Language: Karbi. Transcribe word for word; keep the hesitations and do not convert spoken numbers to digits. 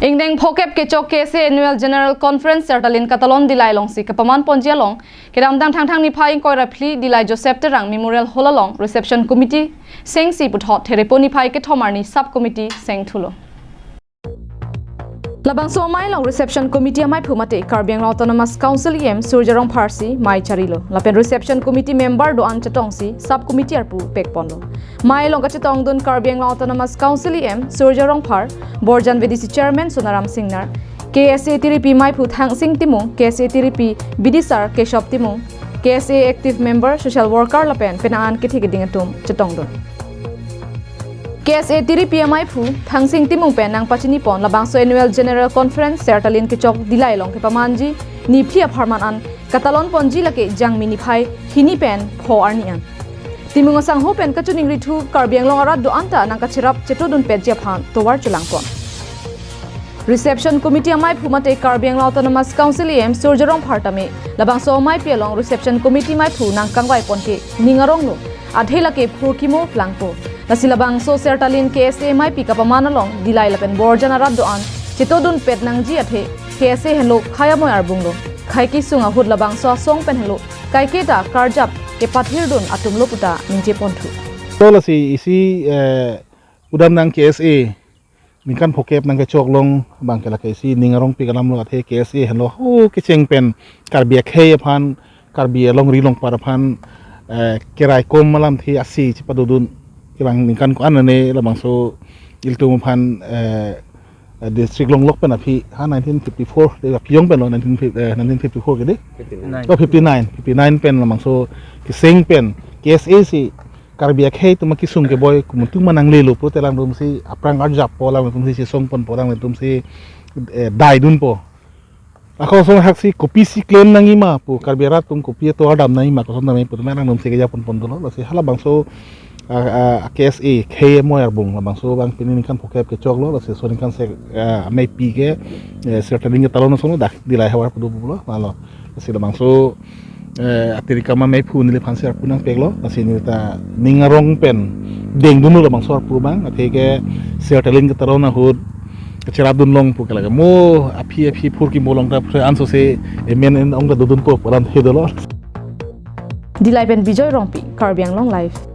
Ingdeng phokep kechok K S A Annual General Conference Sertalin Katalon Dillai alongsi kapaman ponji along, kedamtang Thangthang niphai ingkoi ra phli Dillai Joseph Terang Memorial Hall along Reception Committee sengsi puthot Therepo niphai kethom arni Sub Committee sengthulo. Labangso amei along Reception Committee amaiphu mate Karbi Anglong Autonomous Council E M Surjya Rongphar si mei charilo. Lapen Reception Committee member do-an chetongsi Sub Committee arpu pekponlo. Mei along kachetongdun Karbi Anglong Autonomous Council E M Surjya Rongphar, Borjan V D C Chairman Sonaram Singnar, K S A Tiripi amaiphu Thangsing Timung, K S A Tiripi Bidisar Keshop Timung, K S A Active Member, Social Worker lapen penang an kethe keding atum chetongdun. K S A Tiripi amaiphu Thangsing Timung pen nangpachinipon labangso Annual General Conference Sertalin kechok Dillai along kepamanji niphli apharman an katalon ponji lake Jangmi niphai hini pen pho arni an. Timung asangho pen kachiningrithu Karbi Anglong arat do-an ta nangkacherap chetodunpetji aphan tovar chelangpon. Reception Committee amaiphu mate Karbi Anglong Autonomous Council E M Surjya Rongphar tame labangso ameipi along Reception Committee amaiphu nangkangvai ponke ning aronglo, athe lake phurkimo plangpo. Lasi labangso Sertalin K S A ameipi kapaman along Dillai lapen Borjan arat do-an chetodunpet nangji athe K S A henlo khei amoi arbunglo. Khei kesung ahut labangso asong pen henlo kaiketa karjap kepathirdun atumlo puta ningjeponthu. So lasi isi eh, udam nang K S A ningkan phokep nangkechok along abangke lake isi ning arongpik alamlo, athe K S A henlo ho kecheng pen Karbi akhei aphan, Karbi alongri longpat aphan eh, keraikom alamthe asi chepadodun. Kevang ningkan ko-an ane labangso ilitum aphan eh, eh, district longlok pen aphi ha nineteen fifty-four, de aphi jong penlo nineteen fifty, eh, nineteen fifty-four ke de? Fifty-nine. Oh, fifty-nine. Fifty-nine pen labangso keseng pen K S A si Karbi akhei atum akesung keboi komantu ma nanglelo pulote alangtum si aphrang arjappo, alangtum si chesongponpo, alangtum si eh, daidunpo. Ako song haksi kopisi klem nangji ma pu, Karbi arat atum kopi atovar dam nangji ma, koson dam nangji pu atum alangtum si kejaponpon dolo. Lasi halabangso ah, ah, K S A khei amoi arbung labangso abang pini ningkan phokep kechoklo, lasi laso aningkan se ah, ameipi ke eh, Sertalin ketalon asonlo, dak Dillai havar padu pulo, malo. Lasi labangso eh, atiri kama ameiphun neliphan si arpu nangpeklo, lasi nelita ning arong pen dengdunlo labangso arpu abang, athe ke Sertalin ketalon ahut kacherapdun long puke lake mo aphi aphi phurkimo long ta phre anso se emen en ong ta dodunpo pu alamthe dolo. Dillai pen Bijoy Rongpi, Karbi Anglong Live.